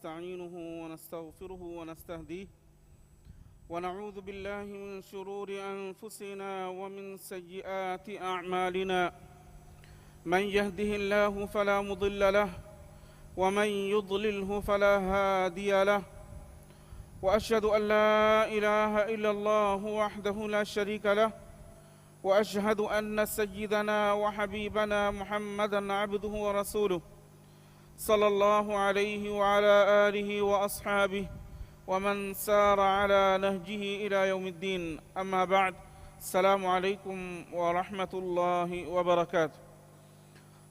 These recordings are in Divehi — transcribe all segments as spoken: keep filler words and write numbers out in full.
ونستعينه ونستغفره ونستهديه، ونعوذ بالله من شرور أنفسنا ومن سيئات أعمالنا. من يهده الله فلا مضل له، ومن يضلله فلا هادي له. وأشهد أن لا إله إلا الله وحده لا شريك له، وأشهد أن سيدنا وحبيبنا محمدا عبده ورسوله، صلى الله عليه وعلى آله وأصحابه ومن سار على نهجه إلى يوم الدين. أما بعد. السلام عليكم ورحمة الله وبركاته.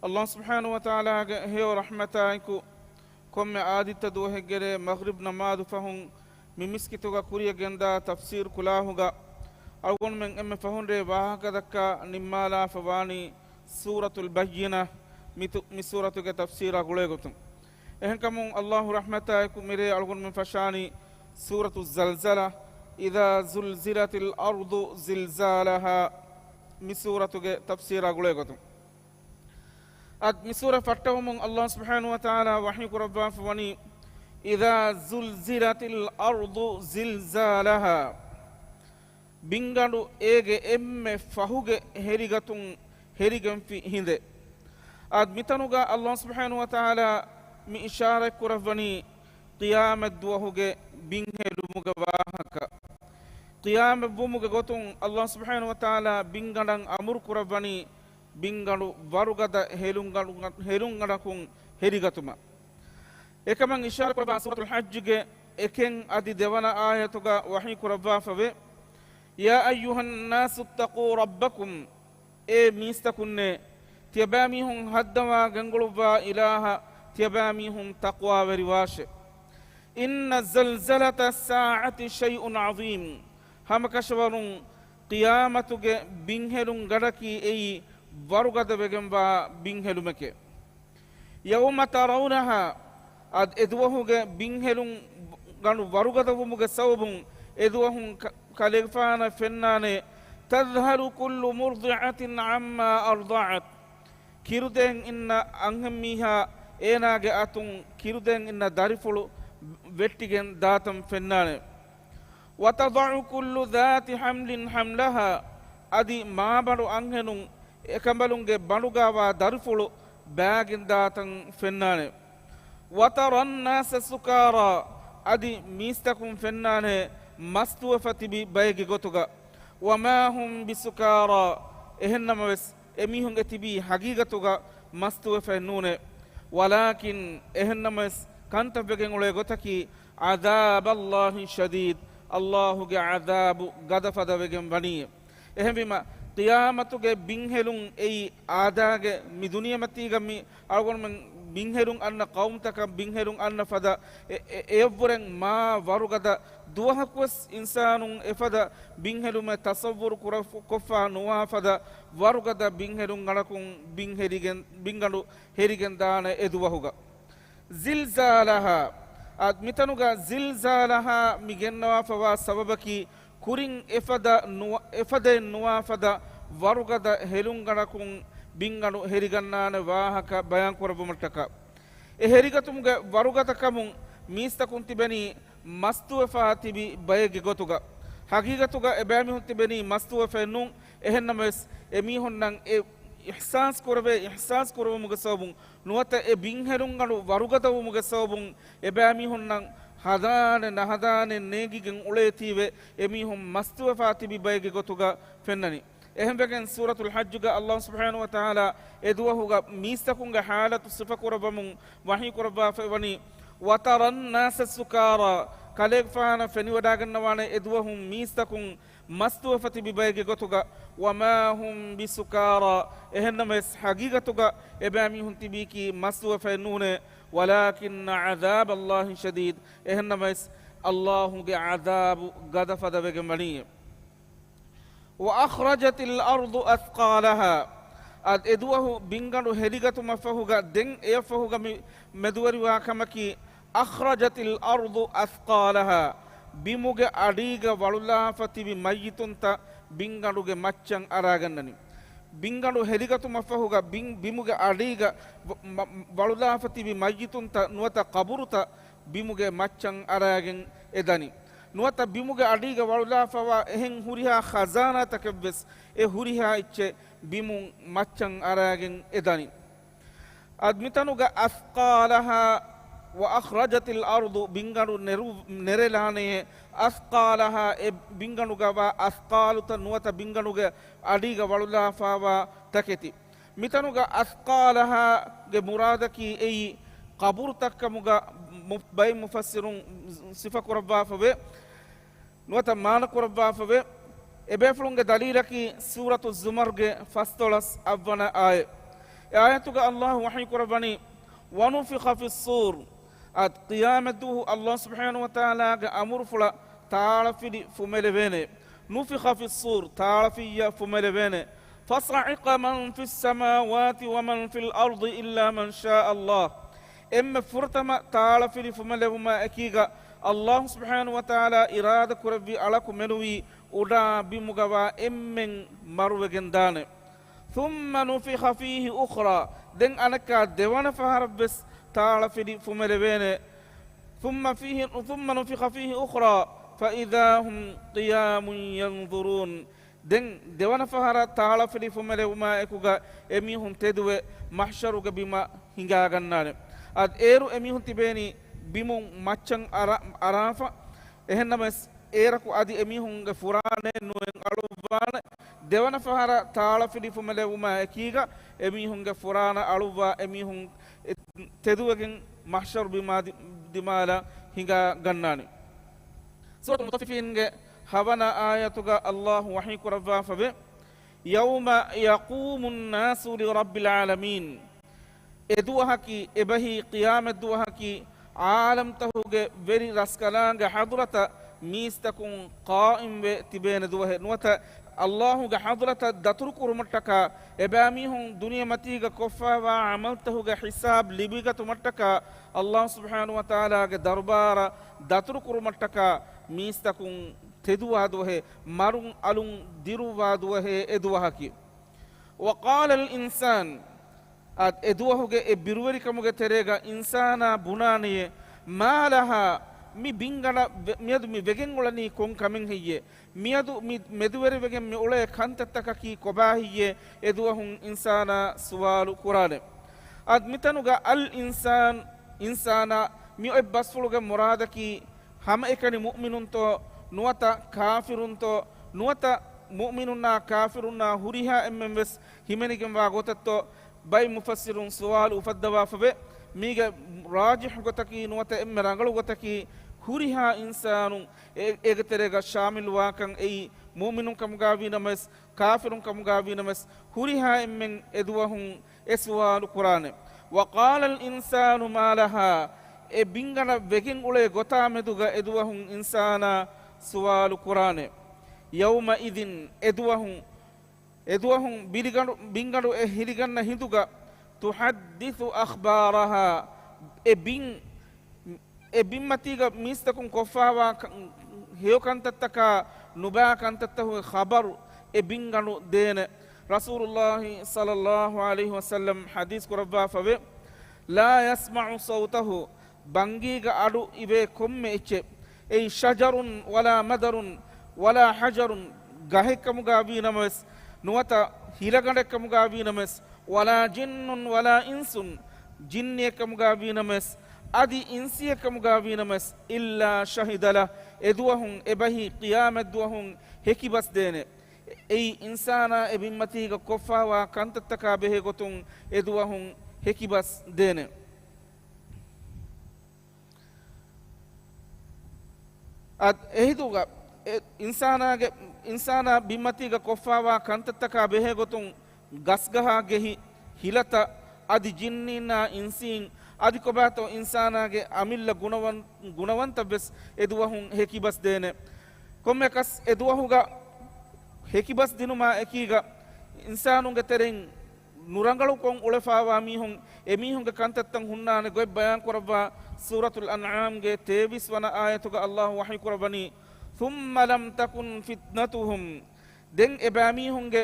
ﷲ ސުބްޙާނަހޫ ވަތަޢާލާގެ ހެޔޮ ރަޙްމަތާއެކު، ކޮންމެ އާދިއްތަ ދުވަހެއްގެރޭ މަޣްރިބް ނަމާދު ފަހުން މި މިސްކިތުގަ ކުރިޔަށް ގެންދާ ތަފްސީރު ކުލާހުގަ އަޅުގަނޑުމެން އެންމެ ފަހުންރޭ ވާހަކަ ދައްކާ ނިންމާލާފަ ވާނީ ސޫރަތުލް ބައްޔިނަ މި ތު-، މި ސޫރަތުގެ ތަފްސީރާ ގުޅޭގޮތުން. އެހެންކަމުން ﷲ ރަޙްމަތާއެކު މިރޭ އަޅުގަނޑުމެން ފަށާނީ ސޫރަތު ޒަލްޒަލަ، إذا زلزلت الأرض زلزالها، މި ސޫރަތުގެ ތަފްސީރާ ގުޅޭގޮތުން. އަދި މި ސޫރަ ފައްޓަވަމުން ﷲ ސުބްޙާނަހޫ ވަތަޢާލާ ވަޙީ ކުރައްވާފަ ވަނީ، إذا زلزلت الأرض زلزالها. ބިންގަނޑު އޭގެ އެންމެ ފަހުގެ ހެރިގަތުން ހެރިގެންފި ހިނދެއް. އަދި މިތަނުގަ ﷲ ސުބްޙާނަހޫ ވަތަޢާލާ މި އިޝާރަތް ކުރައްވަނީ ޤިޔާމަތްދުވަހުގެ ބިންހެލުމުގެ ވާހަކަ. ޤިޔާމަތްވުމުގެ ގޮތުން ﷲ ސުބްޙާނަހޫ ވަތަޢާލާ ބިންގަނޑަށް އަމުރު ކުރައްވަނީ ބިންގަނޑު ވަރުގަދަ ހެލުންގަނޑު-، ހެލުންގަނޑަކުން ހެރިގަތުމަށް. އެކަމަށް އިޝާރަތްކުރައްވާ ސޫރަތުލް ޙައްޖުގެ އެކެއް އަދި ދެވަނަ އާޔަތުގަ ވަޙީ ކުރައްވާފަވޭ، يا أيها الناس اتقوا ربكم، އޭ މީސްތަކުންނޭ، ތިޔަބައިމީހުން ހައްދަވާ ގެންގުޅުއްވާ އިލާހަށް ތިޔަބައިމީހުން ތަޤްވާވެރިވާށެ. إن زلزلة الساعة شيء عظيم، ހަމަކަށަވަރުން ޤިޔާމަތުގެ ބިންހެލުންގަނޑަކީ އެއީ ވަރުގަދަވެގެންވާ ބިންހެލުމެކޭ. يوم ترونها، އަދި އެދުވަހުގެ ބިންހެލުންގަނޑު ވަރުގަދަވުމުގެ ސަބަބުން އެދުވަހުން ކަ-، ކަލޭގެފާނަށް ފެންނާނެ، تذهل كل مرضعة عما أرضعت، ކިރުދޭން އިންނަ އަންހެންމީހާ އޭނާގެ އަތުން ކިރުދޭން އިންނަ ދަރިފުޅު ވެއްޓިގެން ދާތަން ފެންނާނެ. وتضع كل ذات حمل حملها، އަދި މާބަނޑު އަންހެނުން އެކަނބަލުންގެ ބަނޑުގަވާ ދަރިފުޅު ބާގެން ދާތަން ފެންނާނެ. وترى الناس سكارى، އަދި މީސްތަކުން ފެންނާނެ މަސްތުވެފަ ތިބި ބައެއްގެ ގޮތުގަ. وما هم بسكارى، އެހެންނަމަވެސް އެމީހުން އެ ތިބީ ހަގީގަތުގަ މަސްތުވެފައެއް ނޫނޭ. ولكن، އެހެންނަމަވެސް ކަންތައް ވެގެން އުޅޭ ގޮތަކީ، عذاب الله شديد، ﷲ ގެ ޢަޛާބު ގަދަފަދަ ވެގެން ވަނީ. އެހެންވީމަ، ޤިޔާމަތުގެ ބިންހެލުން އެއީ އާދާގެ މި ދުނިޔެމަތީގަ މި އަޅުގަނޑުމެން ބިންހެލުން އަންނަ ޤައުމުތަކަށް ބިންހެލުން އަންނަ ފަދަ އެ-، އެ-، އެއަށްވުރެން މާ ވަރުގަދަ ދުވަހަކުވެސް އިންސާނުން އެފަދަ ބިންހެލުމެއް ތަޞައްވުރު ކުރަ-، ކޮށްފަ ނުވާ ފަދަ ވަރުގަދަ ބިންހެލުން ގަނޑަކުން ބިން ހެރިގެން، ބިންގަނޑު ހެރިގެން ދާނެ އެ ދުވަހުގަ. ޒިލްޒާލަހާ، އަދި މިތަނުގަ ޒިލްޒާލަހާ މި ގެންނަވާފަވާ ސަބަބަކީ، ކުރިން އެފަދަ ނުވަ-، އެފަދައިން ނުވާ ފަދަ ވަރުގަދަ ހެލުންގަނޑަކުން ބިންގަނޑު ހެރިގަންނާނެ ވާހަކަ ބަޔާން ކުރައްވުމަށްޓަކާ. އެ ހެރިގަތުމުގެ ވަރުގަދަކަމުން މީސްތަކުން ތިބެނީ މަސްތުވެފާ ތިބި ބައެއްގެ ގޮތުގަ. ހަގީގަތުގަ އެބައިމީހުން ތިބެނީ މަސްތުވެފައެއް ނޫން. އެހެންނަމަވެސް، އެމީހުންނަށް އެ އިޙްސާސް ކުރެވޭ، އިޙްސާސް ކުރެވުމުގެ ސަބަބުން ނުވަތަ އެ ބިންހެލުންގަނޑު ވަރުގަދަވުމުގެ ސަބަބުން އެބައިމީހުންނަށް ހަދާނެ ނަހަދާނެ ނޭނގިގެން އުޅޭތީވެ އެމީހުން މަސްތުވެފާ ތިބި ބައެއްގެ ގޮތުގަ ފެންނަނީ. އެހެންވެގެން ސޫރަތުލް ޙައްޖުގަ ﷲ ސުބްޙާނަހޫ ވަތަޢާލާ އެ ދުވަހުގަ މީސްތަކުންގެ ޙާލަތު ސިފަކުރައްވަމުން ވަޙީ ކުރައްވާފައި ވަނީ، وترى الناس سكارى، ކަލޭގެފާނަށް ފެނިވަޑާގަންނަވާނެ އެ ދުވަހުން މީސްތަކުން މަސްތުވެފަ ތިބި ބައެއްގެ ގޮތުގަ، وما هم بسكارى، އެހެންނަމަވެސް ހަގީގަތުގަ އެބައިމީހުން ތިބީކީ މަސްތުވެފައެއް ނޫނޭ، ولكن عذاب الله شديد، އެހެންނަމަވެސް ﷲ ގެ ޢަޛާބު ގަދަފަދަވެގެން ވަނީ. وأخرجت الأرض أثقالها، އަދި އެދުވަހު ބިންގަނޑު ހެރިގަތުމަށްފަހުގަ ދެން އެއަށްފަހުގަ މި މެދުވެރިވާ ކަމަކީ، أخرجت الأرض أثقالها، ބިމުގެ އަޑީގަ ވަޅުލާފަ ތިބި މައްޔިތުންތައް ބިންގަނޑުގެ މައްޗަށް އަރާގަންނަނީ. ބިންގަނޑު ހެރިގަތުމަށްފަހުގަ ބިން-، ބިމުގެ އަޑީގަ ވަ-، މަ-، ވަޅުލާފަ ތިބި މައްޔިތުންތައް ނުވަތަ ޤަބުރުތައް ބިމުގެ މައްޗަށް އަރާގެން އެ ދަނީ. ނުވަތަ ބިމުގެ އަޑީގަ ވަޅުލާފަވާ އެހެން ހުރިހާ ޚަޒާނާތަކެއްވެސް އެ ހުރިހާ އެއްޗެއް ބިމުން މައްޗަށް އަރާގެން އެ ދަނީ. އަދި މިތަނުގަ أثقالها وأخرجت الأرض، ބިންގަނޑު ނެރު-، ނެރެލާނެޔޭ، أثقالها، އެ ބިންގަނޑުގަ ވާ އަސްޤާލުތައް ނުވަތަ ބިންގަނޑުގެ އަޑީގަ ވަޅުލާފަވާ ތަކެތި. މިތަނުގަ أثقالها ގެ މުރާދަކީ އެއީ ޤަބުރުތައްކަމުގަ މު-، ބައެއް މުފައްސިރުން ސިފަކުރައްވާފަވޭ. ނުވަތަ މާނަކުރައްވާފަވޭ. އެބޭފުޅުންގެ ދަލީލަކީ ސޫރަތު ޒުމަރުގެ ފަސްދޮޅަސް އަށްވަނަ އާޔަތް. އެ އާޔަތުގަ ﷲ ވަޙީކުރައްވަނީ، ونفخ في الصور. އަދި ޤިޔާމަތްދުވަހު ﷲ ސުބްޙާނަހޫ ވަތަޢާލާގެ އަމުރުފުޅަށް ތާޅަފިލި ފުމެލެވޭނެ. نفخ في الصور، ތާޅަފިއްޔަ ފުމެލެވޭނެ. فصعق من في السماوات ومن في الأرض إلا من شاء الله. އެންމެ ފުރަތަމަ ތާޅަފިލި ފުމެލެވުމާ އެކީގަ ﷲ ސުބްޙާނަހޫ ވަތަޢާލާ އިރާދަކުރެއްވި އަޅަކު މެނުވީ އުޑާ ބިމުގަވާ އެންމެން މަރުވެގެންދާނެ. ثم نفخ فيه أخرى، ދެން އަނެއްކާ ދެވަނަ ފަހަރަށްވެސް ތާޅަފިލި ފުމެލެވޭނެ. ثم فيه، ثم نفخ فيه أخرى فإذا هم قيام ينظرون. ދެން ދެވަނަ ފަހަރަށް ތާޅަފިލި ފުމެލެވުމާ އެކުގަ އެމީހުން ތެދުވެ މަޙްޝަރުގެ ބިމަށް ހިނގާގަންނާނެ. އަދި އޭރު އެމީހުން ތިބޭނީ ބިމުން މައްޗަށް އަރާ-، އަރާފަ. އެހެންނަމަވެސް އޭރަކު އަދި އެމީހުންގެ ފުރާނައެއް ނުވެން އަޅުއްވާނެ. ދެވަނަ ފަހަރަށް ތާޅަފިލި ފުމެލެވުމާ އެކީގަ އެމީހުންގެ ފުރާނަ އަޅުއްވާ އެމީހުން ތެދުވެގެން މަޙްޝަރު ބިމާ ދި-، ދިމާލަށް ހިނގާ ގަންނާނެ. ސޫރަތުލް މުޠައްފިފީންގެ ހަވަނަ އާޔަތުގަ ﷲ ވަޙީ ކުރައްވާފަވޭ، يوم يقوم الناس لرب العالمين. އެދުވަހަކީ، އެބަހީ ޤިޔާމަތްދުވަހަކީ، ޢާލަމްތަހުގެ ވެރި ރަސްކަލާނގެ ޙަޟްރަތަށް މީސްތަކުން ޤާއިމްވެ ތިބޭނެ ދުވަހެއް ނުވަތަ، ﷲގެ ޙަޟްރަތަށް ދަތުރުކުރުމަށްޓަކާ، އެބައިމީހުން ދުނިޔެމަތީގަ ކޮށްފައިވާ ޢަމަލްތަހުގެ ޙިސާބް ލިބިގަތުމަށްޓަކާ، ﷲ ސުބްޙާނަހޫ ވަތަޢާލާގެ ދަރުބާރަށް ދަތުރުކުރުމަށްޓަކާ، މީސްތަކުން ތެދުވާ ދުވަހެއް، މަރުން އަލުން ދިރުއްވާ ދުވަހެއް އެދުވަހަކީ. وقال الإنسان، އަދި އެދުވަހުގެ އެ ބިރުވެރިކަމުގެ ތެރޭގަ އިންސާނާ ބުނާނެޔޭ، ما لها، މި ބިންގަނޑަށް ވެ-، މިއަދު މި ވެގެން އުޅެނީ ކޮން ކަމެއް ހެއްޔޭ؟ މިއަދު މި މެދުވެރިވެގެން މި އުޅޭ ކަންތައްތަކަކީ ކޮބާ ހެއްޔޭ؟ އެދުވަހުން އިންސާނާ ސުވާލު ކުރާނެ. އަދި މިތަނުގަ އަލް އިންސާން، އިންސާނާ މި އޮތް ބަސްފުޅުގެ މުރާދަކީ ހަމައެކަނި މުއުމިނުންތޯ ނުވަތަ ކާފިރުންތޯ ނުވަތަ މުއުމިނުންނާ ކާފިރުންނާ ހުރިހާ އެންމެންވެސް ހިމެނިގެންވާ ގޮތެއްތޯ؟ ބައެއް މުފައްސިރުން ސުވާލު އުފައްދަވާފަވޭ. މީގެ ރާޖިޙު ގޮތަކީ ނުވަތަ އެންމެ ރަނގަޅު ގޮތަކީ ހުރިހާ އިންސާނުން އެ-، އޭގެ ތެރޭގަ ޝާމިލުވާކަން އެއީ މުއުމިނުން ކަމުގަ ވީނަމަވެސް، ކާފިރުން ކަމުގަ ވީނަމަވެސް، ހުރިހާ އެންމެން އެދުވަހުން އެ ސުވާލު ކުރާނެ. وقال الإنسان ما لها، އެ ބިންގަނޑަށް ވެގެން އުޅޭ ގޮތާ މެދުގަ އެދުވަހުން އިންސާނާ ސުވާލު ކުރާނެ. يومئذ، އެދުވަހުން، އެދުވަހުން ބިރިގަނޑު، ބިންގަނޑު އެ ހިރިގަންނަ ހިނދުގަ، تحدث أخبارها، އެ ބިން އެ ބިންމަތީގަ މީސްތަކުން ކޮށްފާވާ ކަ-، ހެޔޮ ކަންތައްތަކާ ނުބާ ކަންތައްތަކުގެ ޚަބަރު އެ ބިންގަނޑު ދޭނެ. ރަސޫލުﷲ ޞައްލަﷲ ޢަލައިހި ވަސައްލަމް ޙަދީޘް ކުރައްވާފަވޭ، لا يسمع صوته، ބަންގީގެ އަޑު އިވޭ ކޮންމެ އެއްޗެއް، އެއީ شجر ولا مدر ولا حجر، ގަހެއްކަމުގަ ވީނަމަވެސް، ނުވަތަ ހިލަގަނޑެއްކަމުގަ ވީނަމަވެސް، ولا جن ولا إنس، ޖިންނިއެއްކަމުގަ ވީނަމަވެސް، އަދި އިންސިއެއްކަމުގަ ވީނަމަވެސް، إلا شهد له، އެދުވަހުން އެބަހީ ޤިޔާމަތްދުވަހުން ހެކިބަސްދޭނެ. އެއީ އިންސާނާ އެ ބިންމަތީގަ ކޮށްފާވާ ކަންތައްތަކާ ބެހޭ ގޮތުން އެދުވަހުން ހެކިބަސް ދޭނެ. އަދި އެހިނދުގަ އެ އިންސާނާގެ، އިންސާނާ ބިންމަތީގަ ކޮށްފާވާ ކަންތައްތަކާ ބެހޭގޮތުން ގަސްގަހާގެހި ހިލަތައް އަދި ޖިންނީންނާ އިންސީން އަދި ކޮބާތޯ އިންސާނާގެ އަމިއްލަ ގުނަވަން-، ގުނަވަންތައްވެސް އެދުވަހުން ހެކިބަސް ދޭނެ. ކޮންމެއަކަސް އެދުވަހުގަ ހެކިބަސް ދިނުމާ އެކީގަ އިންސާނުންގެ ތެރެއިން ނުރަނގަޅުކޮށް އުޅެފާވާ މީހުން، އެމީހުންގެ ކަންތައްތައް ހުންނާނެ ގޮތް ބަޔާން ކުރައްވާ ސޫރަތުލް އަންޢާމްގެ ތޭވީސް ވަނަ އާޔަތުގަ ﷲ ވަޙީ ކުރައްވަނީ، ثم لم تكن فتنتهم، ދެން އެބައިމީހުންގެ،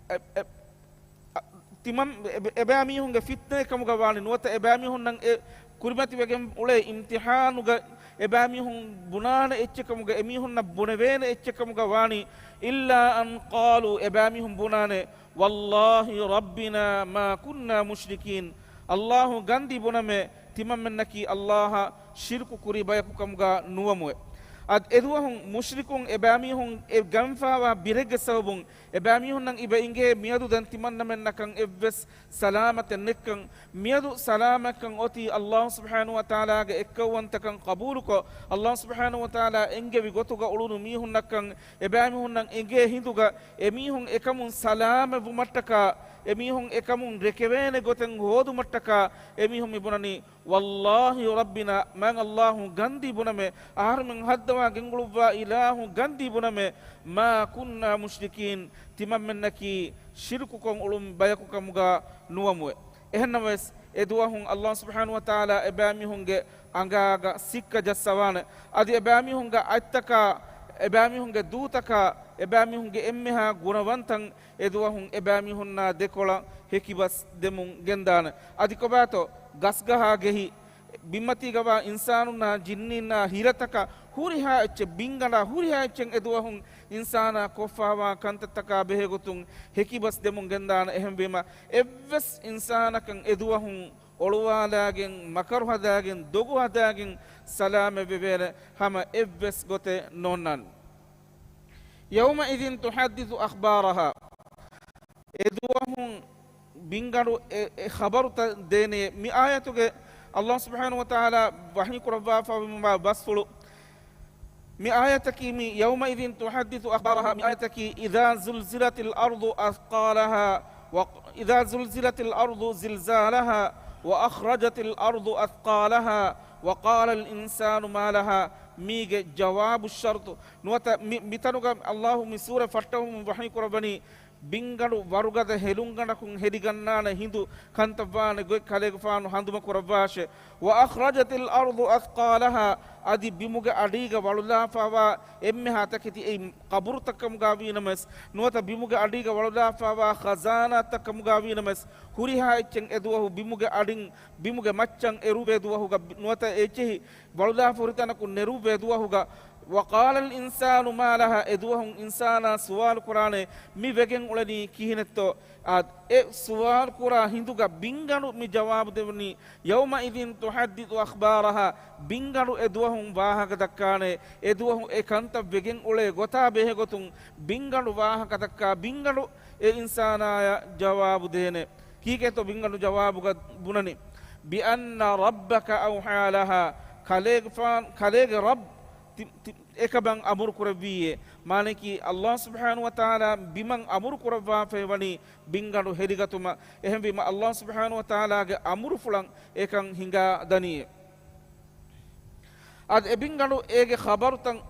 އެ، އެ، ތިމަން، އެ، އެބައިމީހުންގެ ފިތްނައެއް ކަމުގަ ވާނެ ނުވަތަ އެބައިމީހުންނަށް އެ ކުރިމަތިވެގެން އުޅޭ އިމްތިޙާނުގަ އެބައިމީހުން ބުނާނެ އެއްޗެއް ކަމުގަ، އެމީހުންނަށް ބުނެވޭނެ އެއްޗެއް ކަމުގަ ވާނީ، إِلَّا أَنْ قَالُوا، އެބައިމީހުން ބުނާނެ، وَاللَّهِ رَبِّنَا مَا كُنَّا مُشْرِكِينَ، ﷲ ގަންދީ ބުނަމޭ، ތިމަންމެންނަކީ ﷲއަށް ޝިރުކު ކުރި ބަޔަކު ކަމުގަ ނުވަމުވެ. އަދި އެދުވަހުން މުޝްރިކުން އެބައިމީހުން އެ ގަންފާވާ ބިރެއްގެ ސަބަބުން އެބައިމީހުންނަށް އިބަ އިނގޭ މިއަދު ދެން ތިމަންނަމެންނަކަށް އެއްވެސް ސަލާމަތެއް ނެއްކަން، މިއަދު ސަލާމަތްކަން އޮތީ ﷲ ސުބްޙާނަހޫ ވަތަޢާލާގެ އެއްކައުވަންތަކަން ޤަބޫލުކޮށް، ﷲ ސުބްޙާނަހޫ ވަތަޢާލާ އެންގެވި ގޮތުގަ އުޅުނު މީހުންނަކަށް، އެބައިމީހުންނަށް އެނގޭ ހިނދުގަ އެމީހުން އެކަމުން ސަލާމަތްވުމަށްޓަކާ، އެމީހުން އެކަމުން ރެކެވޭނެ ގޮތެއް ހޯދުމަށްޓަކާ، އެމީހުން މިބުނަނީ، وَاللَّهِ رَبِّنَا، މާތް ﷲ ގަންދީ ބުނަމޭ، އަހަރުމެން ހައްދަވާ ގެންގުޅުއްވާ އިލާހު ގަންދީ ބުނަމޭ، مَا كُنَّا مُشْرِكِينَ، ތިމަންމެންނަކީ ޝިރުކުކޮށް އުޅުން ބަޔަކު ކަމުގަ ނުވަމުވެ. އެހެންނަމަވެސް، އެދުވަހުން ﷲ ސުބްޙާނަހޫ ވަތަޢާލާ އެބައިމީހުންގެ އަނގާގަ ސިއްކަ ޖައްސަވާނެ. އަދި އެބައިމީހުންގެ އަތްތަކާ، އެބައިމީހުންގެ ދޫތަކާ، އެބައިމީހުންގެ އެންމެހާ ގުނަވަންތައް އެދުވަހުން އެބައިމީހުންނާ ދެކޮޅަށް ހެކިބަސް ދެމުން ގެންދާނެ. އަދި ކޮބާތޯ، ގަސްގަހާ ގެހި، ބިންމަތީގަވާ އިންސާނުންނާ ޖިންނީންނާ ހިރަތަކަށް ހުރިހާ އެއްޗެއް، ބިންގަނޑާ ހުރިހާ އެއްޗެއް އެދުވަހުން އިންސާނާ ކޮށްފާވާ ކަންތައްތަކާ ބެހޭގޮތުން ހެކިބަސް ދެމުން ގެންދާނެ. އެހެންވީމަ، އެއްވެސް އިންސާނަކަށް އެދުވަހުން އޮޅުވާލާގެން، މަކަރު ހަދާގެން، ދޮގު ހަދާގެން ސަލާމަތްވެވޭނެ ހަމަ އެއްވެސް ގޮތެއް ނޯންނާނެ. يَوْمَئِذٍ تُحَدِّثُ أَخْبَارَهَا. އެދުވަހުން ބިންގަނޑު އެ، އެ ޚަބަރުތައް ދޭނެ. މި އާޔަތުގެ ﷲ ސުބްޙާނަހޫ ވަތަޢާލާ ވަޙީ ކުރައްވާފައިވާ ބަސްފުޅު. މި އާޔަތަކީ މި يَوْمَئِذٍ تُحَدِّثُ أَخْبَارَهَا މި އާޔަތަކީ إِذَا زُلْزِلَتِ الْأَرْضُ أَثْقَالَهَا، وَ، إِذَا زُلْزِلَتِ الْأَرْضُ زِلْزَالَهَا، وَأَخْرَجَتِ الْأَرْضُ أَثْقَالَهَا، وَقَالَ الْإِنسَانُ مَا لَهَا. މީގެ ޖަވާބު ޝަރުޠު. ނުވަތަ މި، މިތަނުގަ ﷲ މި ސޫރަ ފައްޓަވަމުން ވަޙީ ކުރައްވަނީ، ބިންގަނޑު ވަރުގަދަ ހެލުންގަނޑަކުން ހެދިގަންނާނެ ހިނދު ކަންތައްވާނެ ގޮތް ކަލޭގެފާނު ހަނދުމަކުރައްވާށޭ. وَأَخْرَجَتِ الْأَرْضُ أَثْقَالَهَا، އަދި ބިމުގެ އަޑީގަ ވަޅުލާފައިވާ އެންމެހާ ތަކެތި އެއީ ޤަބުރުތައް ކަމުގަ ވީނަމަވެސް، ނުވަތަ ބިމުގެ އަޑީގަ ވަޅުލާފައިވާ ޚަޒާނާތައް ކަމުގަ ވީނަމަވެސް، ހުރިހާ އެއްޗެއް އެދުވަހު ބިމުގެ އަޑިން، ބިމުގެ މައްޗަށް އެރުވޭ ދުވަހުގަ، ނުވަތަ އެއްޗެހި ވަޅުލާފަ ހުރި ތަނަކުން ނެރުއްވޭ ދުވަހުގަ، وَقَالَ الْإِنسَانُ مَا لَهَا، އެދުވަހުން އިންސާނާ ސުވާލު ކުރާނެ، މި ވެގެން އުޅެނީ ކިހިނެއްތޯ؟ އާ، އެ ސުވާލު ކުރާ ހިނދުގަ ބިންގަނޑު މި ޖަވާބު ދެވުނީ، يَوْمَئِذٍ تُحَدِّثُ أَخْبَارَهَا، ބިންގަނޑު އެދުވަހުން ވާހަކަ ދައްކާނެ، އެދުވަހު އެ ކަންތައް ވެގެން އުޅޭ ގޮތާ ބެހޭގޮތުން ބިންގަނޑު ވާހަކަ ދައްކާ، ބިންގަނޑު އެ އިންސާނާޔަށް ޖަވާބު ދޭނެ. ކީކޭތޯ ބިންގަނޑު ޖަވާބުގަ ބުނަނީ؟ بِأَنَّ رَبَّكَ أَوْحَىٰ لَهَا، ކަލޭގެފާން، ކަލޭގެ ރައްބު ތި، ތި، އެކަމަށް އަމުރު ކުރެއްވީއޭ. މާނައަކީ، ﷲ ސުބްޙާނަހޫ ވަތަޢާލާ ބިމަށް އަމުރު ކުރައްވާފައި ވަނީ ބިންގަނޑު ހެދިގަތުމަށް. އެހެންވީމަ، ﷲ ސުބްޙާނަހޫ ވަތަޢާލާގެ އަމުރުފުޅަށް އެކަން ހިނގާ ދަނީއޭ. އަދި އެ ބިންގަނޑު އޭގެ ޚަބަރުތައް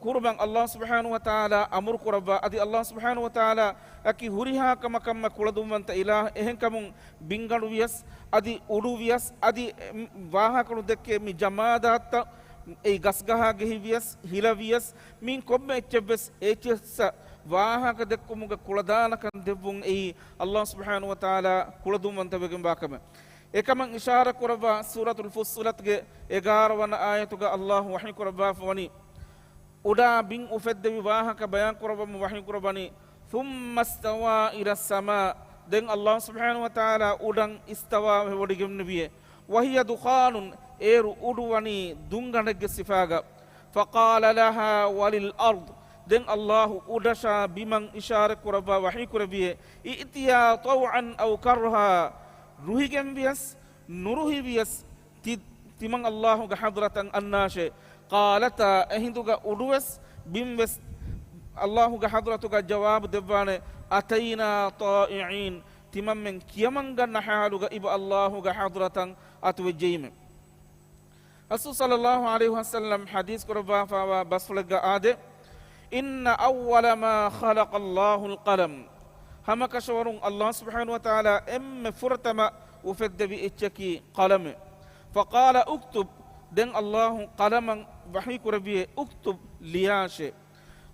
ކުރުމަށް ﷲ ސުބްޙާނަހޫ ވަތަޢާލާ އަމުރު ކުރައްވާ. އަދި ﷲ ސުބްޙާނަހޫ ވަތަޢާލާ އަކީ ހުރިހާ ކަމަކަށްމެ ކުޅަދުންވަންތަ އިލާހު. އެހެންކަމުން ބިންގަނޑު ވިޔަސް، އަދި އުޑު ވިޔަސް، އަދި ވާހަކަ ނުދެއްކޭ މި ޖަމާދާތްތައް، އެއީ ގަސްގަހާ ގެހި ވިޔަސް، ހިލަ ވިޔަސް، މިއިން ކޮންމެ އެއްޗެއްވެސް އެއްޗެއްސަށް ވާހަކަ ދެއްކުމުގެ ކުޅަދާނަކަން ދެއްވުން އެއީ ﷲ ސުބްޙާނަހޫ ވަތަޢާލާ ކުޅަދުންވަންތަ ވެގެންވާ ކަމެއް. އެކަމަށް އިޝާރަތް ކުރައްވާ ސޫރަތުލް ފުއްޞިލަތްގެ އެގާރަ ވަނަ އާޔަތުގަ ﷲ ވަޙީ ކުރައްވާފަ ވަނީ، އުޑާ ބިން އުފެއްދެވި ވާހަކަ ބަޔާން ކުރައްވަމުން ވަޙީ ކުރައްވަނީ، ثُمَّ اسْتَوَىٰ إِلَى السَّمَاءِ، ދެން ﷲ ސުބްޙާނަހޫ ވަތަޢާލާ އުޑަށް އިސްތަވާވެވޮޑިގެންނެވިއޭ، وَهِيَ دُخَانٌ، އޭރު އުޑު ވަނީ ދުންގަނޑެއްގެ ސިފާގަ، فَقَالَ لَهَا وَلِلْأَرْضِ، ދެން ﷲ އުޑަށާ ބިމަށް އިޝާރަތް ކުރައްވާ ވަޙީ ކުރެއްވިއޭ، ائْتِيَا طَوْعًا أَوْ كَرْهًا، ރުހިގެން ވިޔަސް، ނުރުހި ވިޔަސް، ތި، ތިމަން ﷲގެ ޙަޟްރަތަށް އަންނާށޭ. قَالَتَا، އެހިނދުގަ އުޑުވެސް ބިންވެސް ﷲގެ ޙަޟްރަތުގަ ޖަވާބު ދެއްވާނެ، أَتَيْنَا طَائِعِينَ، ތިމަންމެން ކިޔަމަންގަންނަ ޙާލުގަ އިބަ ﷲގެ ޙަޟްރަތަށް އަތުވެއްޖެއީމެ. ރަސޫލު ޞައްލައްލާހު ޢަލައިހި ވަސައްލަމް ޙަދީޘް ކުރައްވާފައިވާ ބަސްފުޅެއްގަ އާދޭ، إِنَّ أَوَّلَ مَا خَلَقَ اللَّهُ الْقَلَمَ، ހަމަކަށަވަރުން ﷲ ސުބްޙާނަހޫ ވަތަޢާލާ އެންމެ ފުރަތަމަ އުފެއްދެވި އެއްޗަކީ ޤަލަމެއް. فَقَالَ اكْتُبْ، ދެން ﷲ ޤަލަމަށް ވަޙީ ކުރެއްވިއޭ، اكْتُبْ، ލިޔާށޭ.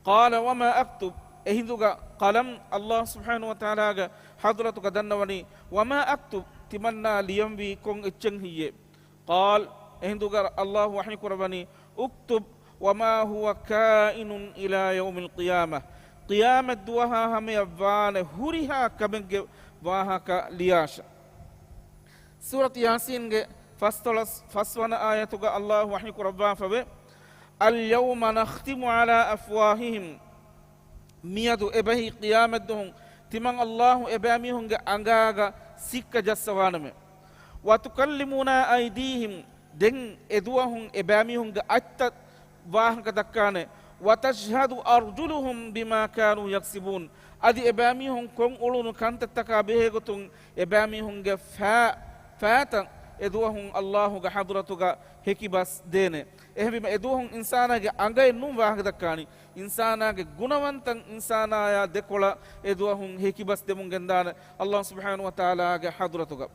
قَالَ وَمَا أَكْتُبُ، އެހިނދުގަ ޤަލަމް ﷲ ސުބްޙާނަހޫ ވަތަޢާލާގެ ޙަޟްރަތުގަ ދަންނަވަނީ، وَمَا أَكْتُبُ، ތިމަންނާ ލިޔަންވީ ކޮން އެއްޗެއް ހެއްޔޭ؟ قال، އެހިނދުގަ ﷲ ވަޙީ ކުރައްވަނީ، اكتب وما هو كائن إلى يوم القيامة، ޤިޔާމަތް ދުވަހާ ހަމަޔަށް ވާނެ ހުރިހާ ކަމެއްގެ ވާހަކަ ލިޔާށެ. ސޫރަތު ޔާސީންގެ ފަސްދޮޅަސް ފަސްވަނަ އާޔަތުގަ ﷲ ވަޙީ ކުރައްވާފަވޭ، اليوم نختم على أفواههم، މިއަދު އެބަހީ ޤިޔާމަތްދުވަހުން ތިމަން ﷲ އެބައިމީހުންގެ އަނގާގަ ސިއްކަ ޖައްސަވާނަމޭ. وتكلمنا أيديهم، ދެން އެދުވަހުން އެބައިމީހުންގެ އަތްތައް ވާހަކަ ދައްކާނެ. وتشهد أرجلهم بما كانوا يكسبون، އަދި އެބައިމީހުން ކޮށް އުޅުނު ކަންތައްތަކާ ބެހޭގޮތުން އެބައިމީހުންގެ ފާ، ފާތައް އެދުވަހުން ﷲގެ ޙަޟްރަތުގަ ހެކިބަސް ދޭނެ. އެހެންވީމަ އެދުވަހުން އިންސާނާގެ އަނގައެއް ނޫން ވާހަކަ ދައްކާނީ. އިންސާނާގެ ގުނަވަންތައް އިންސާނާޔާ ދެކޮޅަށް އެދުވަހުން ހެކިބަސް ދެމުން ގެންދާނެ ﷲ ސުބްޙާނަހޫ ވަތަޢާލާގެ ޙަޟްރަތުގަ.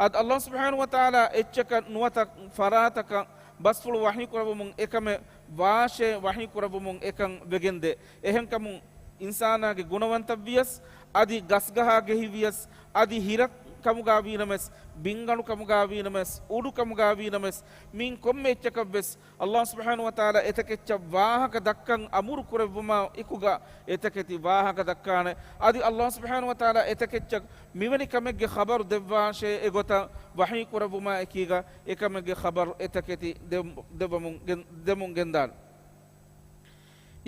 އަދި ﷲ ސުބްޙާނަހޫ ވަތަޢާލާ އެއްޗަކަށް ނުވަތަ ފަރާތަކަށް ބަސްފުޅު ވަޙީ ކުރައްވަމުން އެކަމެއް ވާށޭ ވަޙީ ކުރައްވަމުން އެކަން ވެގެންދޭ. އެހެންކަމުން އިންސާނާގެ ގުނަވަންތައްވިޔަސް، އަދި ގަސްގަހާ ގެހިވިޔަސް، އަދި ހިރަ ކަމުގާ ވީނަމަވެސް، ބިންގަނޑު ކަމުގާ ވީނަމަވެސް، އުޑު ކަމުގާ ވީނަމަވެސް، މިއިން ކޮންމެ އެއްޗަކަށްވެސް ﷲ ސުބްޙާނަހޫ ވަތަޢާލާ އެތަކެއްޗަށް ވާހަކަ ދައްކަން އަމުރު ކުރެއްވުމާ އެކުގަ އެތަކެތި ވާހަކަ ދައްކާނެ. އަދި ﷲ ސުބްޙާނަހޫ ވަތަޢާލާ އެތަކެއްޗަށް މިވެނި ކަމެއްގެ ޚަބަރު ދެއްވާށޭ އެގޮތަށް ވަޙީ ކުރެއްވުމާ އެކީގަ އެކަމެއްގެ ޚަބަރު އެތަކެތި ދެ-، ދެއްވަމުން ގެން-، ދެމުން ގެންދާނެ.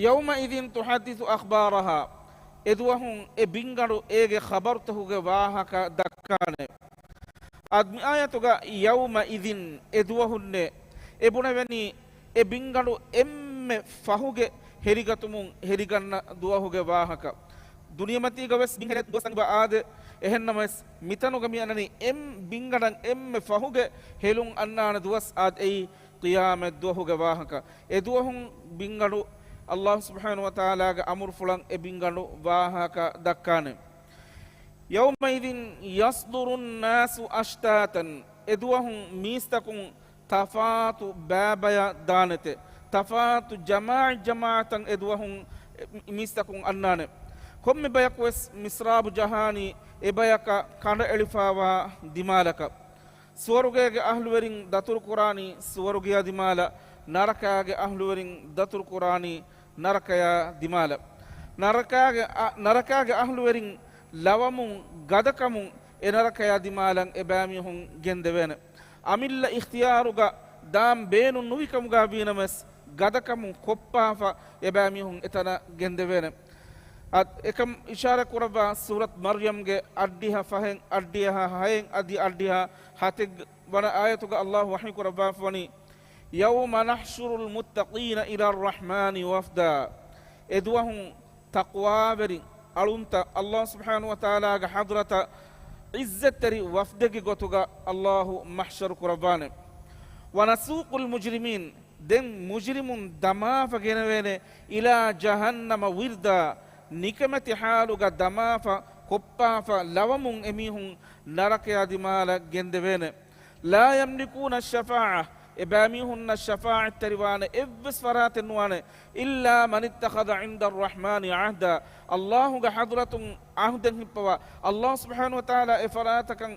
يومئذ تحدث أخبارها، އެދުވަހުން އެ ބިންގަނޑު އޭގެ ޚަބަރުތަކުގެ ވާހަކަ ދައްކާނެ. އަދި މި އާޔަތުގަ يومئذ، އެދުވަހުންނޭ، އެ ބުނެވެނީ އެ ބިންގަނޑު އެންމެ ފަހުގެ ހެރިގަތުމުން ހެރިގަންނަ ދުވަހުގެ ވާހަކަ. ދުނިޔެމަތީގަ ވެސް ބިން ހެރޭ ދުވަސް އަންނަ އާދޭ، އެހެންނަމަވެސް މިތަނުގަ މި އަންނަނީ އެ ބިންގަނޑަށް އެންމެ ފަހުގެ ހެލުން އަންނާނެ ދުވަސް އާދެ، އެއީ ޤިޔާމަތް ދުވަހުގެ ވާހަކަ. އެ ދުވަހުން ބިންގަނޑު ﷲ ސުބްޙާނަހޫ ވަތަޢާލާގެ އަމުރުފުޅަށް އެ ބިންގަނޑު ވާހަކަ ދައްކާނެ. يومئذ يصدر الناس أشتاتا، އެދުވަހުން މީސްތަކުން ތަފާތު ބައިބަޔަށް ދާނެތެ، ތަފާތު ޖަމާޢަތް ޖަމާޢަތަށް އެދުވަހުން މީސްތަކުން އަންނާނެ. ކޮންމެ ބަޔަކުވެސް މިސްރާބު ޖަހާނީ އެބަޔަކަށް ކަނޑައެޅިފައިވާ ދިމާލަކަށް. ސުވަރުގޭގެ އަހްލުވެރިން ދަތުރުކުރާނީ ސުވަރުގެޔާ ދިމާލަށް، ނަރަކާގެ އަހްލުވެރިން ދަތުރުކުރާނީ ނަރަކަޔާ ދިމާލަށް. ނަރަކާގެ އަ-، ނަރަކާގެ އަހްލުވެރިން ލަވަމުން ގަދަކަމުން އެ ނަރަކަޔާ ދިމާލަށް އެބައިމީހުން ގެންދެވޭނެ. އަމިއްލަ އިޚްތިޔާރުގަ ދާން ބޭނުން ނުވި ކަމުގަ ވީނަމަވެސް، ގަދަކަމުން ކޮއްޕާފަ އެބައިމީހުން އެތަނަށް ގެންދެވޭނެ. އަދި އެކަމަށް އިޝާރާތް ކުރައްވާ ސޫރަތު މަރްޔަމްގެ އަށްޑިހަ ފަހެއް، އަށްޑިހަ ހައެއް އަދި އަށްޑިހަ ހަތެއް ވަނަ އާޔަތުގަ ﷲ ވަޙީ ކުރައްވާފަވަނީ، يوم نحشر المتقين إلى الرحمن وفدا. އެދުވަހުން ތަޤްވާވެރި އަޅުންތައް ﷲ ސުބްޙާނަހޫ ވަތަޢާލާގެ ޙަޟްރަތަށް ޢިއްޒަތްތެރި ވަފްދެއްގެ ގޮތުގަ ﷲ މަޙްޝަރު ކުރައްވާނެ. ونسوق المجرمين، ދެން މުޖްރިމުން ދަމާފަ ގެނެވޭނެ، إلى جهنم وردا، ނިކަމެތި ޙާލުގަ ދަމާފަ، ކޮއްޕާފަ، ލަވަމުން އެމީހުން ނަރަކަޔާ ދިމާލަށް ގެންދެވޭނެ. لا يملكون الشفاعة، އެބައިމީހުންނަށް ޝަފާޢަތްތެރިވާނެ އެއްވެސް ފަރާތެއް ނުވާނެ، إلا من اتخذ عند الرحمن عهدا، ﷲގެ ޙަޟްރަތުން ޢަހްދެއް ހިއްޕަވާ، ﷲ ސުބްޙާނަހޫ ވަތަޢާލާ އެ ފަރާތަކަށް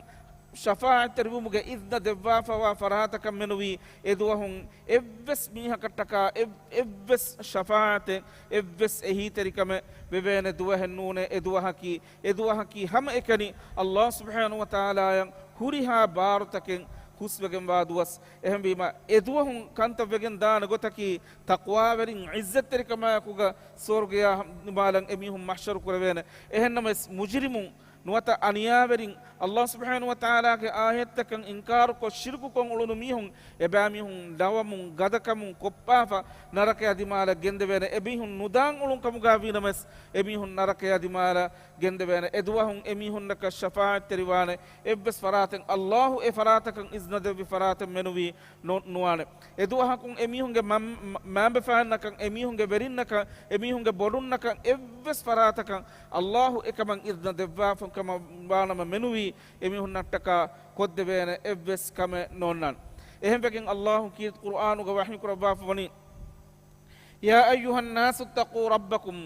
ޝަފާޢަތްތެރިވުމުގެ އިޒްނަ ދެއްވާފަވާ ފަރާތަކަށް މެނުވީ، އެދުވަހުން އެއްވެސް މީހަކަށްޓަކާ އެއް-، އެއްވެސް ޝަފާޢަތެއް، އެއްވެސް އެހީތެރިކަމެއް ވެވޭނެ ދުވަހެއް ނޫނޭ. އެ ދުވަހަކީ، އެ ދުވަހަކީ ހަމައެކަނި ﷲ ސުބްޙާނަހޫ ވަތަޢާލާއަށް ހުރިހާ ބާރުތަކެއް ހުސްވެގެންވާ ދުވަސް. އެހެންވީމަ، އެ ދުވަހުން ކަންތައް ވެގެން ދާނެ ގޮތަކީ، ތަޤްވާވެރިން ޢިއްޒަތްތެރިކަމާއެކުގަ ސުވަރުގެޔާ ދިމާލަށް އެމީހުން މަޙްޝަރު ކުރެވޭނެ. އެހެންނަމަވެސް، މުޖްރިމުން ނުވަތަ އަނިޔާވެރިން، ﷲ ސުބްޙާނަހޫ ވަތަޢާލާގެ އާޔަތްތަކަށް އިންކާރުކޮށް، ޝިރުކުކޮށް އުޅުނު މީހުން، އެބައިމީހުން ލަވަމުން، ގަދަކަމުން، ކޮއްޕާފަ، ނަރަކަޔާ ދިމާލަށް ގެންދެވޭނެ. އެމީހުން ނުދާން އުޅުން ކަމުގަ ވީނަމަވެސް، އެމީހުން ނަރަކަޔާ ދިމާލަށް ގެންދެވޭނެ. އެދުވަހުން އެމީހުންނަކަށް ޝަފާޢަތްތެރިވާނެ އެއްވެސް ފަރާތެއް، ﷲ އެ ފަރާތަކަށް އިޒްނަ ދެއްވި ފަރާތެއް މެނުވީ ނު-، ނުވާނެ. އެދުވަހަކުން އެމީހުންގެ މަ-، މަ-، މައިންބަފައިންނަކަށް، އެމީހުންގެ ވެރިންނަކަށް، އެމީހުންގެ ބޮޑުންނަކަށް އެއްވެސް ފަރާތަކަށް ﷲ އެކަމަށް އިޒްނަ ދެއްވާފަ ކަމަށް ވާނަމަ މެނުވީ، އެމީހުންނަށްޓަކާ ކޮށްދެވޭނެ އެއްވެސް ކަމެއް ނޯންނާނެ. އެހެންވެގެން ﷲ ކީރިތި ޤުރްއާނުގަ ވަޙީ ކުރައްވާފަވަނީ، يا أيها الناس اتقوا ربكم،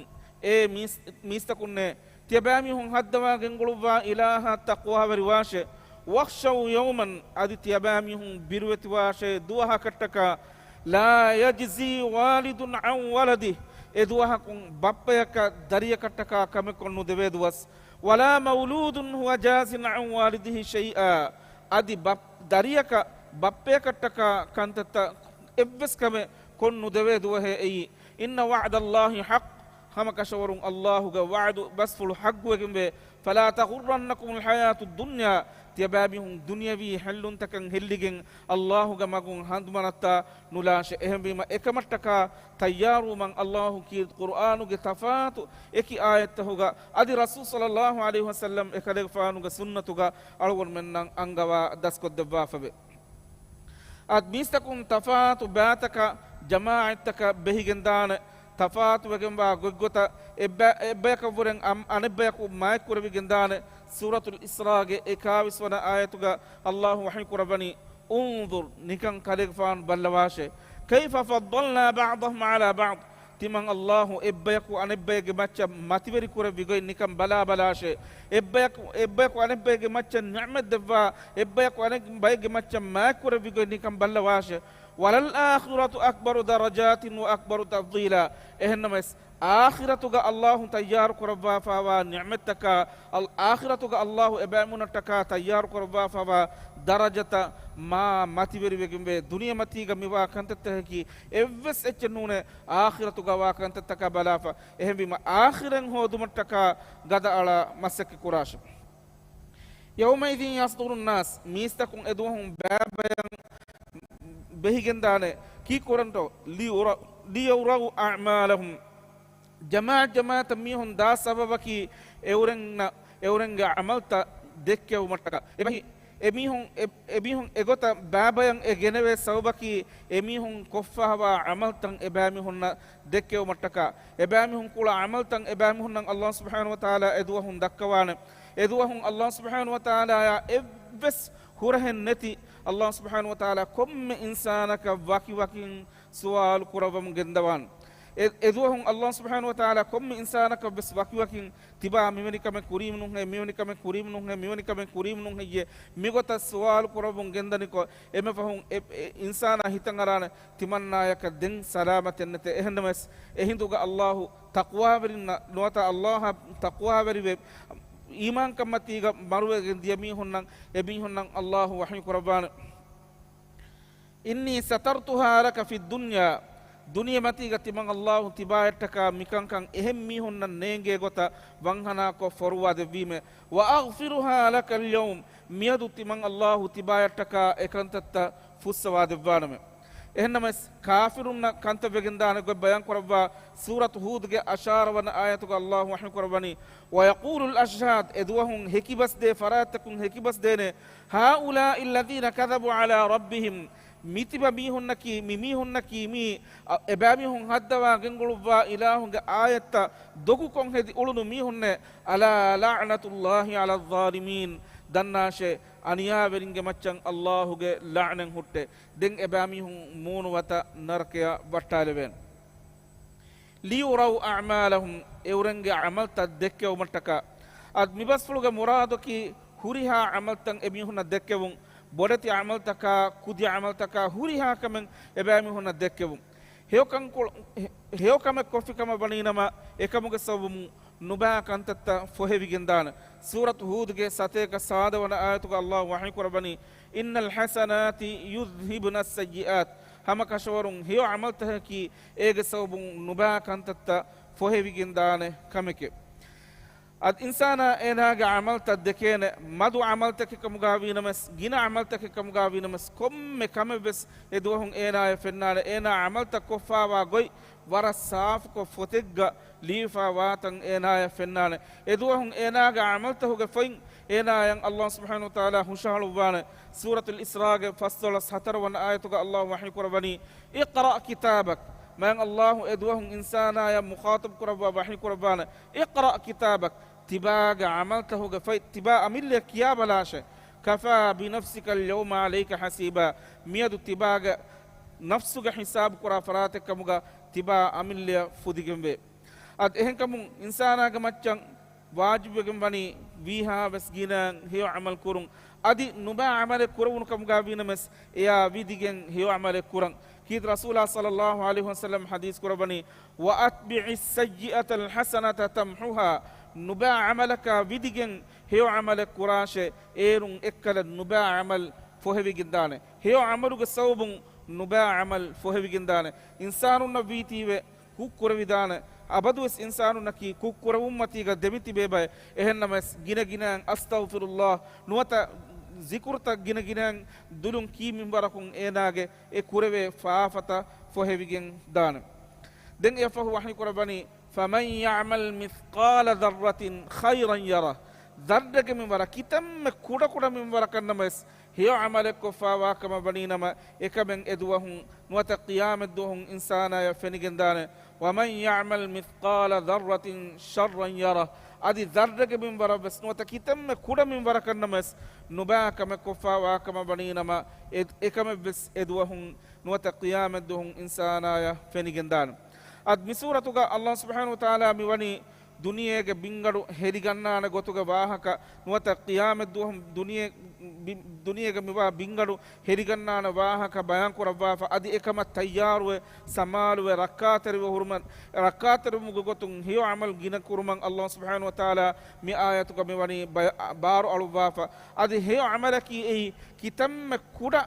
އޭ މީސް-، މީސްތަކުންނޭ، ތިޔަބައިމީހުން ހައްދަވާ ގެންގުޅުއްވާ އިލާހަށް ތަޤްވާވެރިވާށޭ. واخشوا يوما، އަދި ތިޔަބައިމީހުން ބިރުވެތިވާށޭ ދުވަހަކަށްޓަކާ، لا يجزي والد عن ولده، އެ ދުވަހަކުން ބައްޕަޔަކަށް ދަރިޔަކަށްޓަކާ ކަމެއް ކޮށްނުދެވޭ ދުވަސް، ولا مولود هو جاز عن والده شيئا، އަދި ބަ-، ދަރިޔަކަށް ބައްޕަޔަކަށްޓަކާ ކަންތައްތައް އެއްވެސް ކަމެއް ކޮށްނުދެވޭ ދުވަހެއް އެއީ. إن وعد الله حق، ހަމަކަށަވަރުން އައްލާހުގެ ވަޢުދު ބަސްފުޅު ޙައްޤުވެގެންވޭ. فلا تغرنكم الحياة الدنيا، ތިޔަބައިމީހުން ދުނިޔަވީ ހެއްލުންތަކަށް ހެއްލިގެން އައްލާހުގެ މަގުން ހަނދުމަނައްތާ ނުލާށޭ. އެހެންވީމަ، އެކަމަށްޓަކާ ތައްޔާރުވުމަށް އައްލާހު ކީރިތި ޤުރްއާނުގެ ތަފާތު އެކި އާޔަތްތަކުގަ އަދި ރަސޫލު ޞައްލައްލާހު ޢަލައިހި ވަސައްލަމް އެކަލޭގެފާނުގެ ސުންނަތުގަ އަޅުގަނޑުމެންނަށް އަންގަވާ ދަސްކޮށްދެއްވާފަވޭ. އަދި މީސްތަކުން ތަފާތު ބައިތަކަށް، ޖަމާޢަތްތަކަށް ބެހިގެންދާނެ. ތަފާތުވެގެންވާ ގޮތްގޮތަށް އެއްބަ-، އެއްބަޔަކަށްވުރެން އަން-، އަނެއްބަޔަކު މާތްކުރެވިގެންދާނެ. ސޫރަތުލް އިސްރާގެ އެކާވީސް ވަނަ އާޔަތުގަ އައްލާހު ވަޙީ ކުރައްވަނީ، انظر، ނިކަން ކަލޭގެފާނު ބައްލަވާށޭ، كيف فضلنا بعضهم على بعض، ތިމަން އައްލާހު އެއްބަޔަކު އަނެއްބައެއްގެ މައްޗަށް މަތިވެރި ކުރެއްވި ގޮތް ނިކަން ބަލާބަލާށޭ. އެއްބަޔަކު، އެއްބަޔަކު އަނެއްބައެއްގެ މައްޗަށް ނިޢުމަތް ދެއްވާ، އެއްބަޔަކު އަނެއް ބައެއްގެ މައްޗަށް މާތްކުރެއްވި ގޮތް ނިކަން ބައްލަވާށޭ. وَلَلْآخِرَةُ أَكْبَرُ دَرَجَاتٍ وَأَكْبَرُ تَفْضِيلًا. އެހެންނަމަވެސް، އާޚިރަތުގަ އައްލާހު ތައްޔާރު ކުރައްވާފައިވާ ނިޢުމަތްތަކާ، އަލް-، އާޚިރަތުގަ އައްލާހު އެބައިމީހުންނަށްޓަކާ ތައްޔާރު ކުރައްވާފައިވާ ދަރަޖަތައް މާ މަތިވެރިވެގެންވޭ. ދުނިޔެމަތީގަ މިވާ ކަންތައްތަކަކީ އެއްވެސް އެއްޗެއް ނޫނޭ، އާޚިރަތުގަ ވާ ކަންތައްތަކަށް ބަލާފަ. އެހެންވީމަ، އާޚިރަތް ހޯދުމަށްޓަކާ ގަދައަޅާ މަސައްކަތް ކުރާށެވެ. يَوْمَئِذٍ يَصْدُرُ النَّاسُ، މީސްތަކުން އެދުވަހުން ބައިބަޔަށް ބެހިގެންދާނެ. ކީއްކުރަންތޯ؟ لِيُرَ-، لِيُرَوْا أَعْمَالَهُمْ. ޖަމާޢަތް ޖަމާޢަތަށް މީހުން ދާ ސަބަބަކީ އެއުރެންނަށް، އެއުރެންގެ ޢަމަލްތައް ދެއްކެވުމަށްޓަކާ. އެބަހީ، އެމީހުން، އެ-، އެމީހުން އެގޮތަށް ބައިބަޔަށް އެ ގެނެވޭ ސަބަބަކީ އެމީހުން ކޮށްފައިވާ ޢަމަލްތައް އެބައިމީހުންނަށް ދެއްކެވުމަށްޓަކާ. އެބައިމީހުން ކުޅަ ޢަމަލްތައް އެބައިމީހުންނަށް އައްލާހު ސުބްޙާނަހު ވަތަޢާލާ އެދުވަހުން ދައްކަވާނެ. އެދުވަހުން އައްލާހު ސުބްޙާނަހު ވަތަޢާލާއާ އެއްވެސް ހުރަހެއް ނެތި އައްލާހު ސުބްޙާނަހު ވަތަޢާލާ ކޮންމެ އިންސާނަކަށް ވަކިވަކިން ސުވާލު ކުރައްވަމުން ގެންދަވާނެ. އެ-، އެދުވަހުން އައްލާހު ސުބްޙާނަހު ވަތަޢާލާ ކޮންމެ އިންސާނަކަށްވެސް ވަކިވަކިން ތިބާ މިވެނި ކަމެއް ކުރީމުނުހޭ، މިވެނި ކަމެއް ކުރީމުނުހޭ، މިވެނި ކަމެއް ކުރީމުނުހެއްޔޭ، މިގޮތަށް ސުވާލު ކުރައްވަމުން ގެންދަނިކޮށް، އެންމެ ފަހުން އެ-، އެ އިންސާނާ ހިތަށް އަރާނެ ތިމަންނާޔަކަށް ދެން ސަލާމަތެއް ނެތޭ. އެހެންނަމަވެސް، އެހިނދުގަ އައްލާހު ތަޤްވާވެރިންނަށް ނުވަތަ އައްލާހަށް ތަޤްވާވެރިވެ، އީމާންކަންމަތީގަ މަރުވެގެން ދިޔަ މީހުންނަށް، އެމީހުންނަށް އައްލާހު ވަޙީ ކުރައްވާނެ. إِنِّي سَتَرْتُهَا لَكَ فِي الدُّنْيَا، ދުނިޔެމަތީގަ ތިމަން އައްލާހު ތިބާޔަށްޓަކާ މިކަންކަން އެހެން މީހުންނަށް ނޭނގޭ ގޮތަށް ވަންހަނާކޮށް ފޮރުވާ ދެއްވީމޭ. وَأَغْفِرُهَا لَكَ الْيَوْمَ، މިއަދު ތިމަން އައްލާހު ތިބާޔަށްޓަކާ އެކަންތައްތައް ފުއްސަވާ ދެއްވާނަމޭ. އެހެންނަމަވެސް، ކާފިރުންނަށް ކަންތައް ވެގެންދާނެ ގޮތް ބަޔާން ކުރައްވާ ސޫރަތު ހޫދުގެ އަށާރަ ވަނަ އާޔަތުގަ އައްލާހު ވަޙީ ކުރައްވަނީ، وَيَقُولُ الْأَشْهَادُ، އެދުވަހުން ހެކިބަސްދޭ ފަރާތްތަކުން ހެކިބަސްދޭނެ، هَٰؤُلَاءِ الَّذِينَ كَذَبُوا عَلَىٰ رَبِّهِمْ، މިތިބަ މީހުންނަކީ، މި މީހުންނަކީ މީ، އަ، އެބައިމީހުން ހައްދަވާ ގެންގުޅުއްވާ އިލާހުގެ އާޔަތްތައް ދޮގުކޮށް ހެދި އުޅުނު މީހުންނޭ. أَلَا لَعْنَةُ اللَّهِ عَلَى الظَّالِمِينَ، ދަންނާށޭ، އަނިޔާވެރިންގެ މައްޗަށް އައްލާހުގެ ލަޢްނަތް ހުއްޓޭ. ދެން އެބައިމީހުން މޫނުވަތަ ނަރަކަޔަށް ވައްޓާލެވޭނެ. لِيُرَوْا أَعْمَالَهُمْ، އެއުރެންގެ ޢަމަލްތައް ދެއްކެވުމަށްޓަކާ. އަދި މިބަސްފުޅުގެ މުރާދަކީ ހުރިހާ ޢަމަލްތައް އެމީހުންނަށް ދެއްކެވުން، ބޮޑެތި ޢަމަލްތަކާ، ކުދި ޢަމަލްތަކާ، ހުރިހާ ކަމެއް އެބައިމީހުންނަށް ދެއްކެވުން. ހެޔޮކަންކޮ-، ހެ-، ހެޔޮކަމެއް ކޮށްފި ކަމަށް ވަނީނަމަ، އެކަމުގެ ސަބަބުން ނުބާ ކަންތައްތައް ފޮހެވިގެންދާނެ. ސޫރަތު ހޫދުގެ ސަތޭކަ ސާދަ ވަނަ އާޔަތުގަ އައްލާހު ވަޙީ ކުރައްވަނީ، إِنَّ الْحَسَنَاتِ يُذْهِبْنَ السَّيِّئَاتِ، ހަމަކަށަވަރުން ހެޔޮ ޢަމަލްތަކަކީ އޭގެ ސަބަބުން ނުބާ ކަންތައްތައް ފޮހެވިގެންދާނެ ކަމެކޭ. އަދި އިންސާނާ އޭނާގެ ޢަމަލްތައް ދެކޭނެ، މަދު ޢަމަލްތަކެއް ކަމުގަ ވީނަމަސް، ގިނަ ޢަމަލްތަކެއް ކަމުގަ ވީނަމަސް، ކޮންމެ ކަމެއްވެސް އެދުވަހުން އޭނާޔަށް ފެންނާނެ. އޭނާ ޢަމަލްތައް ކޮށްފައިވާ ގޮތް ވަރަށް ސާފުކޮށް ފޮތެއްގަ ލިޔެފައި ވާތަން އޭނާޔަށް ފެންނާނެ. އެދުވަހުން އޭނާގެ ޢަމަލްތަކުގެ ފޮތް އޭނާޔަށް އައްލާހު ސުބްޙާނަހު ވަތަޢާލާ ހުށަހަޅުއްވާނެ. ސޫރަތުލް އިސްރާގެ ފަސްދޮޅަސް ހަތަރު ވަނަ އާޔަތުގަ އައްލާހު ވަޙީ ކުރައްވަނީ، اقْرَأْ كِتَابَكَ. މާތް އައްލާހު އެދުވަހުން އިންސާނާޔަށް މުޚާޠަބު ކުރައްވާ ވަޙީ ކުރައްވާނެ، اقْرَأْ كِتَابَكَ. ތިބާގެ ޢަމަލްތަކުގެ ފޮތް ތިބާ އަމިއްލަޔަށް ކިޔާބަލާށޭ. كَفَىٰ بِنَفْسِكَ الْيَوْمَ عَلَيْكَ حَسِيبًا. މިއަދު ތިބާގެ ނަފްސުގެ ހިސާބު ކުރާ ފަރާތެއް ކަމުގަ ތިބާ އަމިއްލަޔަށް ފުދިގެންވޭ. އަދި އެހެންކަމުން އިންސާނާގެ މައްޗަށް ވާޖިބުވެގެން ވަނީ ވީހާވެސް ގިނައިން ހެޔޮ ޢަމަލު ކުރުން. އަދި ނުބައި ޢަމަލެއް ކުރެވުނު ކަމުގަ ވީނަމަވެސް، އެޔާ ވިދިގެން ހެޔޮ ޢަމަލެއް ކުރަން. ކީރިތި ރަސޫލާ ޞައްލައްލާހު ޢަލައިހި ވަސައްލަމް ޙަދީޘް ކުރައްވަނީ، وَأَتْبِعِ السَّيِّئَةَ الْحَسَنَةَ تَمْحُهَا. ނުބައި ޢަމަލަކާ ވިދިގެން ހެޔޮ ޢަމަލެއް ކުރާށޭ، އޭރުން އެއްކަލަ ނުބައި ޢަމަލް ފޮހެވިގެންދާނެ. ހެޔޮ ޢަމަލުގެ ސަބަބުން ނުބައި ޢަމަލް ފޮހެވިގެންދާނެ. އިންސާނުންނަށް ވީތީވެ ކުށް ކުރެވިދާނެ. އަބަދުވެސް އިންސާނުންނަކީ ކުށް ކުރެވުންމަތީގަ ދެމިތިބޭ ބައެއް. އެހެންނަމަވެސް، ގިނަ ގިނައިން އަސްތަޣްފިރުﷲ ނުވަތަ ޒިކުރުތައް ގިނަ ގިނައިން ދުލުން ކީ މިންވަރަކުން އޭނާގެ އެ ކުރެވޭ ފާފަތައް ފޮހެވިގެން ދާނެ. ދެން އެއަށްފަހު ވަޙީ ކުރައްވަނީ، فَمَنْ يَعْمَلْ مِثْقَالَ ذَرَّةٍ خَيْرًا يَرَهُ. ޛައްރެގެ މިންވަރަށް ކިތަންމެ ކުޑަކުޑަ މިންވަރަކަށްނަމަވެސް، ހެޔޮ ޢަމަލެއް ކޮށްފާވާ ކަމަށް ވަނީނަމަ، އެކަމެއް އެދުވަހުން ނުވަތަ ޤިޔާމަތްދުވަހުން އިންސާނާޔަށް ފެނިގެންދާނެ. وَمَنْ يَعْمَلْ مِثْقَالَ ذَرَّةٍ شَرًّا يَرَهُ. އަދި ޛައްރެގެ މިންވަރަށްވެސް ނުވަތަ ކިތަންމެ ކުޑަ މިންވަރަކަށްނަމަވެސް، ނުބައި ކަމެއް ކޮށްފާވާ ކަމަށް ވަނީނަމަ، އެ، އެކަމެއްވެސް އެދުވަހުން ނުވަތަ ޤިޔާމަތްދުވަހުން އިންސާނާޔަށް ފެނިގެންދާނެ. އަދި މި ސޫރަތުގަ ﷲ ސުބްޙާނަހޫ ވަތަޢާލާ މިވަނީ ދުނިޔޭގެ ބިންގަނޑު ހެރިގަންނާނެ ގޮތުގެ ވާހަކަ ނުވަތަ ޤިޔާމަތްދުވަހު ދުނިޔެ، ބި-، ދުނިޔޭގެ މިވާ ބިންގަނޑު ހެރިގަންނާނެ ވާހަކަ ބަޔާންކުރައްވާފަ، އަދި އެކަމަށް ތައްޔާރުވެ، ސަމާލުވެ، ރައްކާތެރިވެ ހުރުމަށް، ރައްކާތެރިވުމުގެ ގޮތުން ހެޔޮ ޢަމަލު ގިނަ ކުރުމަށް ﷲ ސުބްޙާނަހޫ ވަތަޢާލާ މި އާޔަތުގަ މިވަނީ ބަޔާ-، ބާރު އަޅުއްވާފަ. އަދި ހެޔޮ ޢަމަލަކީ އެއީ ކިތަންމެ ކުޑަ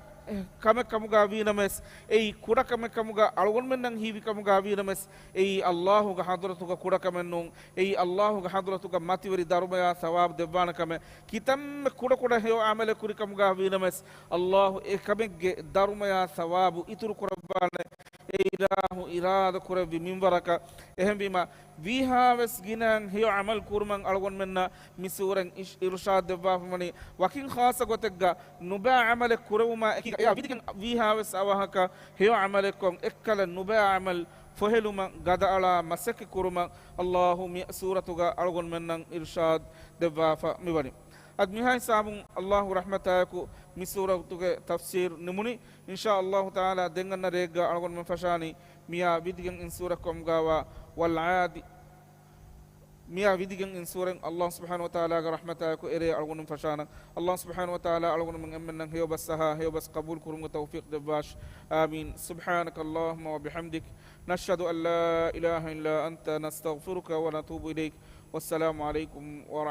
ކަމެއް ކަމުގަ ވީނަމަވެސް، އެއީ ކުޑަ ކަމެއް ކަމުގަ އަޅުގަނޑުމެންނަށް ހީވި ކަމުގަ ވީނަމަވެސް، އެއީ ﷲގެ ޙަޟްރަތުގަ ކުޑަ ކަމެއް ނޫން. އެއީ ﷲގެ ޙަޟްރަތުގަ މަތިވެރި ދަރުމަޔާ ޘަވާބު ދެއްވާނެ ކަމެއް. ކިތަންމެ ކުޑަކުޑަ ހެޔޮ ޢަމަލެއް ކުރި ކަމުގަ ވީނަމަވެސް، ﷲ އެކަމެއްގެ ދަރުމަޔާ ޘަވާބު އިތުރު ކުރައްވާނެ، އެ އިލާހު އިރާދަ ކުރެއްވި މިންވަރަކަށް. އެހެންވީމަ، ވީހާވެސް ގިނައިން ހެޔޮ ޢަމަލު ކުރުމަށް އަޅުގަނޑުމެންނަށް މި ސޫރަތް އިޝް-، އިރުޝާދު ދެއްވާފަވަނީ. ވަކިން ޚާއްޞަ ގޮތެއްގަ ނުބައި ޢަމަލެއް ކުރެވުމާ އެކީގަ އެޔާ ވިދިގެން ވީހާވެސް އަވަހަކަށް ހެޔޮ ޢަމަލެއްކޮށް އެއްކަލަ ނުބައި ޢަމަލް ފޮހެލުމަށް ގަދައަޅާ މަސައްކަތް ކުރުމަށް ﷲ މި ސޫރަތުގަ އަޅުގަނޑުމެންނަށް އިރުޝާދު ދެއްވާފަ މިވަނީ. އަދި މިހާ ހިސާބުން ﷲގެ ރަޙްމަތާއެކު މި ސޫރަތުގެ ތަފްސީރު ނިމުނީ. އިންޝާ ﷲ ތަޢާލާ ދެން އަންނަ ރެއެއްގަ އަޅުގަނޑުމެން ފަށާނީ މިޔާ ވިދިގެން އިން ސޫރަތް ކަމުގަވާ ވަލް ޢާދި-، މިޔާ ވިދިގެން އިން ސޫރަތް ﷲ ސުބްޙާނަހޫ ވަތަޢާލާގެ ރަޙްމަތާއެކު އެރޭ އަޅުގަނޑުމެން ފަށާނަން. ﷲ ސުބްޙާނަހޫ ވަތަޢާލާ އަޅުގަނޑުމެން އެންމެންނަށް ހެޔޮ ބަސް އަހާ ހެޔޮ ބަސް ޤަބޫލު ކުރުމުގެ ތައުފީޤު ދެއްވާށި. އާމީން. سبحانك اللهم وبحمدك، نشهد أن لا إله إلا أنت، نستغفرك ونتوب إليك. والسلام عليكم ورحمة